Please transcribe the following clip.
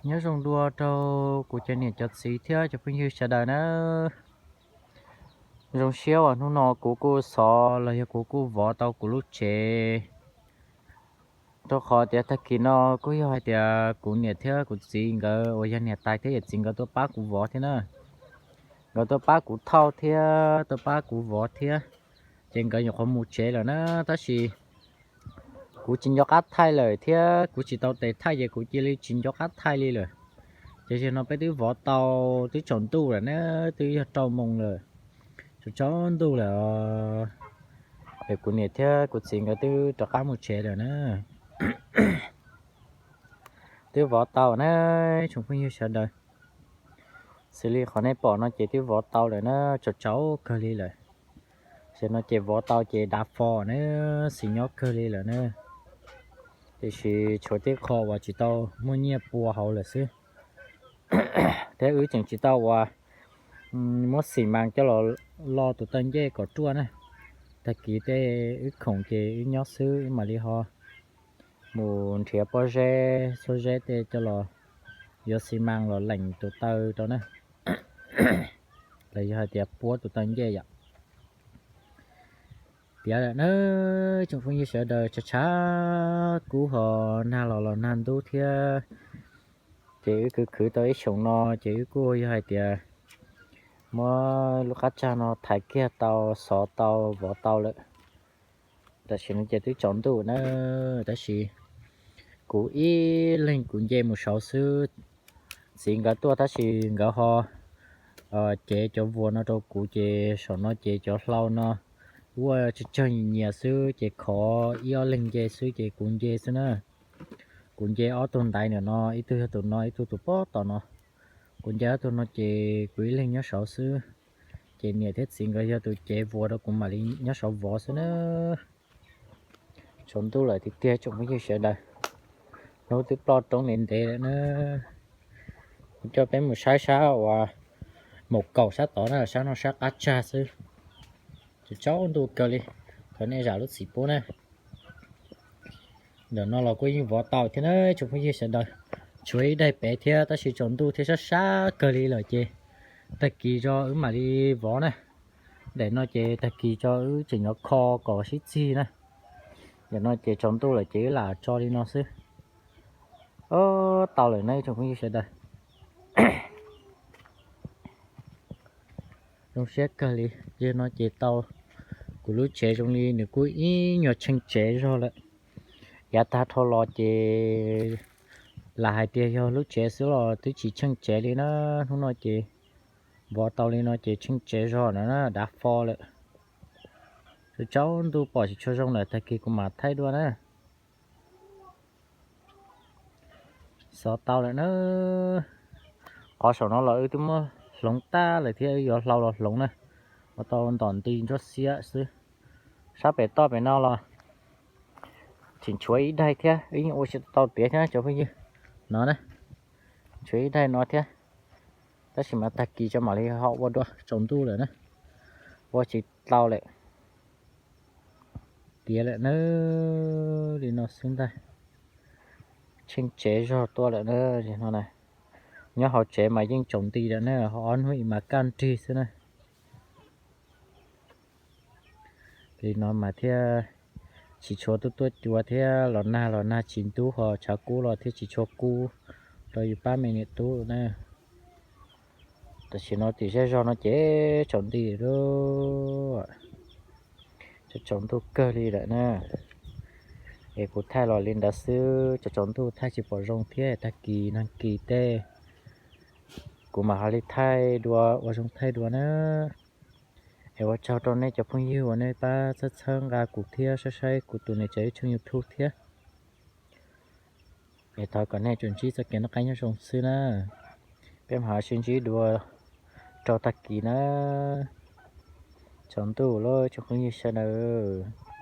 Nyob zoo dua rau kuv cov niam cov txiv thiab cov phooj ywg sawv daws na. Zoo siab uas hnub no kuv kuj xov los yog kuv kuj vov tau kuv lub tsev, rau qhov tias tag kis no kuj yog hais tias kuv niam thiab kuv txiv nkawd uas yog niam tais thiab yawm txiv nkawd tuaj pab kuv vov thiab na. Nkawd tuaj pab kuv thauj thiab tuaj pab kuv vov thiab, ces nkawd nyuam qhuav mus tsev lawm na. Tab sis kuv tsis nco qab thaij lawm thiab kuv tsis tau tes thaij ces kuv cia li tsis nco qab thaij li lawm. Ces zaum no peb twb vov tau, twb tsaus ntuj lawm na, twb yog rau moos lawm, tsaus tsaus ntuj lawm. Ces kuv niam thiab kuv txiv nkawd twb rov qab mus tsev lawm na. Twb vov tau na, tsoom phooj ywg sawv daws. Xws li qhov nej pom no ces twb vov tau lawm na, tsaus tsaus kawg li lawm. Tam no ces vov tau ces dav fo na, xis nyob kawg li lawm na. Tiam sis tshuav tej qho uas tsis tau muaj nyiaj pua hauv lawm xwb. Thiab wb tseem tsis tau uas muab xis mas coj los lo tus taw ncej kom ruaj na. Tag kis tej wb khoom ces wb nyob xwb, wb mam li ho mus nrhiav pob zeb xuab zeb tej coj los yuav xis mas los leem tus taw rau na, los yog hais tias puab tus taw ncej yom. Tiav lawm na, tsoom phooj ywg sawv daws, tshav tshav kub ho nag los los nag ntub thiab, ces wb khwv khwv tau ib xyoos no ces wb kuj yog hais tias muab lub qab tsag no thaiv kiag tau, xov tau, vov tau lawm. Tam sim no ces twb tsaus ntuj na, tab sis kuv ib leeg kuv nce mus saud xwb. Txiv nkawd tuaj tab sis nkawd ho cev cov vuas no rau kuv ces saum no ces cov hlau no ua tsawg tsawg nyias nyias xwb ces khov ib ob leeg nce xwb ces kuv nce xwb na. Kuv nce ob tug ntaiv ntawm no, ib tug yog tus no, ib tug tus pob tom no. Kuv nce ob tug no ces kuv ib leeg nyob saud xwb, ces niam thiab txiv nkawd yog tus cev vuas rau kuv mam li nyob saud vov xwb na. Tsaus ntuj lawm tiag tiag tsoom phooj ywg sawv daws. Hnub twb ploj roob ntev ntev lawm na. Kuv coj peb mus saib sab uas maum kaum sab tod na, sab no sab qab tsag xwb. Tsaus ntuj kawg li, thov nej zam lub txim pub na. Ntawm no los kuj yeej vov tau thiab na tsoom phooj ywg sawv daws. Tshuav ib daim pem thiab tab sis tsaus ntuj thiab sab sab kawg li lawm ces tag kis tso wb mam li vov na. Daim no ces tag kis tso wb tseem yuav kho kom sib txig na. Ntawm no ces tsaus ntuj lawm ces wb lam tso li no xwb. Tau lawm na tsoom phooj ywg sawv daws. Zoo siab kawg li, yog no ces tau kuv lub tsev zoo li nws kuj ib nyuag tsheej tsev zog lawm. Yav tag dhau los ces lam hais tias yog lub tsev xwb los twb tsis tsheej tsev li na. Hnub no ces vov tau li no ces tsheej tsev zog na, dav fo lawm. Tsaus ntuj pom tsis tshua zoo lawm, tag kis kuv mam thaij dua na. Xov tau lawm na. Qhov saum no los wb twb muab hloov tag lawm thiab, wb yuav hlau los hloov na. Ua tau ntom nti nruab xiab xwb. Sab pem toj pem no los tseem tshuav ib daim thiab, wb yeej ua tsis tau tiav thiab cov phooj ywg. No na, tshuav ib daim no thiab. Tab sis mas tag kis tso mam li ho ua dua, tsaus ntuj lawm na. Ua tsis tau lawm. Tiav lawm na, li no xwb ntag. Tsheej tsev zog tuaj lawm na, no na. Nyob hauv tsev mas yeej tsaus nti lawm na, ho ob hnub ib mas kaj nrig xwb na. Li no mas thiaj tsis tshua tuaj tuaj cua thiab, los nag los nag tsis ntub ho tshav kub los thiaj tsis tshua kub rau yus pab me niam tub na. Tam sim no tim zej zog no ces tsaus nti lawm, tsaus ntuj kawg li lawm na. Es kuv thaij los li ntawd xwb, tsaus ntuj thaij tsis pom zoo thiab, tag kis nag kis tej kuv mam ho li thaij dua ua zoo thaij dua na. Es ua tsaug rau nej cov phooj ywg uas nej pab txhawb txhawb nqa kuv thiab saib saib kuv tus niam tsev lub tshooj YouTube thiab. Es thov kom nej tsuas ntsib txoj kev noj qab nyob zoo xwb na. Peb mam ho sib ntsib dua rau tag kis na. Tsaus ntuj lawm tsoom phooj ywg sawv daws.